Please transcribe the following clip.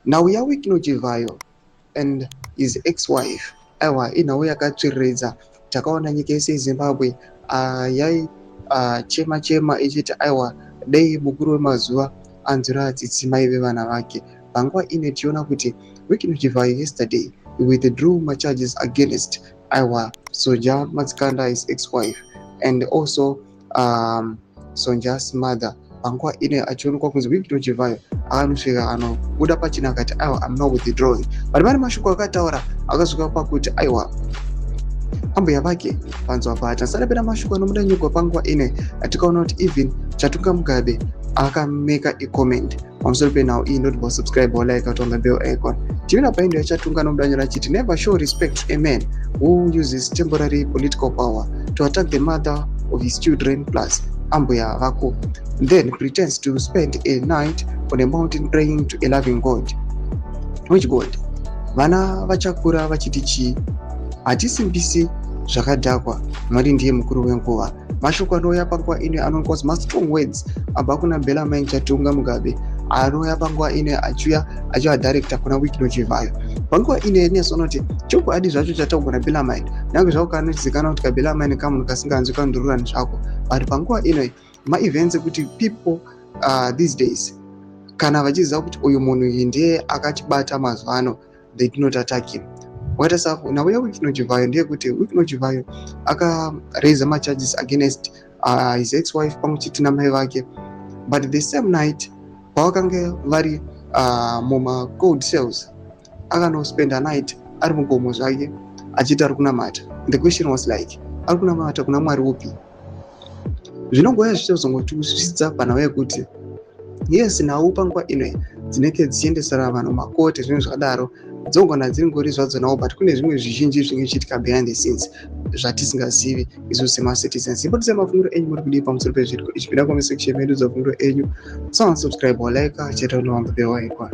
Nhau yaWicknell Chivayo and his ex-wife, aiwa, inhau yakatsviriridza. Takaona nyika yese yeZimbabwe yai chema chema ichiti aiwa, dei mukuru wemazuva anzwira tsitsi mai vevana vake. Panguva ino tichiona kuti Wicknell Chivayo yesterday withdrew macharges against, aiwa, Soja Madzikanda, his ex-wife, and also Sonja's mother. Panguva ino achionekwa kunzi Wicknell Chivayo akanosvika anobuda pachena akati aiwa, "I'm not withdrawing." But pane mashoko akataura akasvika pakuti aiwa, ambuya vake panzwa pata sadapera. Mashoko anomuda nyugwa panguva ino, atikaona kuti even Chatunga Mugabe akameka icomment pamusoro penhau iyi. Not subscribe or like on the bell icon. Tivina paindo yaChatunga nomuda nyora achiti, "Never show respect to a man who uses temporary political power to attack the mother of his children plus ambuya vako, then pretends to spend a night on a mountain praying to a loving God. Which God? Vana vachakura vachiti chii? Hatisimbisi zvakadhakwa. Mwari ndiye mukuru wenguva." Mashoko anouya panguva ino anoonekwa kuti mastrong words abva kuna Bellarmine Chatunga Mugabe, anouya panguva ino achiuya achiva kuna Wicknell Chivayo. Panguva ino yatinyasoona kuti chokwadi zvacho chataurwa naBellarmine, nyange zvako kanozikanwa kuti kaBellarmine kamunhu kasinganzwi kandururani zvako, but panguva ino maevents ekuti people these days kana vachiziva kuti uyu munhu uyu ndiye akachibata mazuva ano, they do not attack him. Wakaita sa nhau yaWicknell Chivayo ndeyekuti Wicknell Chivayo akaraisa macharges against his ex wife pamwe chete namai vake, but the same night pavakange vari mumacold cells, akanospenda night ari mugomo zvake achiita ari kunamata. The question was like, ari kunamata kuna Mwari upi? Zvinongouya zvichazongotisvitsa panhau yekuti yes, nhau panguva ino dzinenge dzichiendesera vanhu makoti, zvinhu zvakadaro, dzogona dzingori zvadzonawo, but kune zvimwe zvizhinji zvinenge zvichiitika behind the scenes zvatisingazivi isu semacitizens. Ipotisai mafungiro enyu, muri kudii pamusoro pezviriko ichi? Pinda comment section medu, dzafungiro enyu, subscribe, like chete, unoamba bell icon.